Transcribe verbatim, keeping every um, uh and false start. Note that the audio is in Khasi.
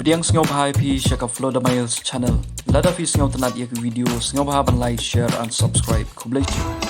Pdiang sngewbha ïa phi sha ka Flow the Miles channel. Lada phi sngewtynnat ïa ka video, sngewbha ban like, share and subscribe. Khublei shibun.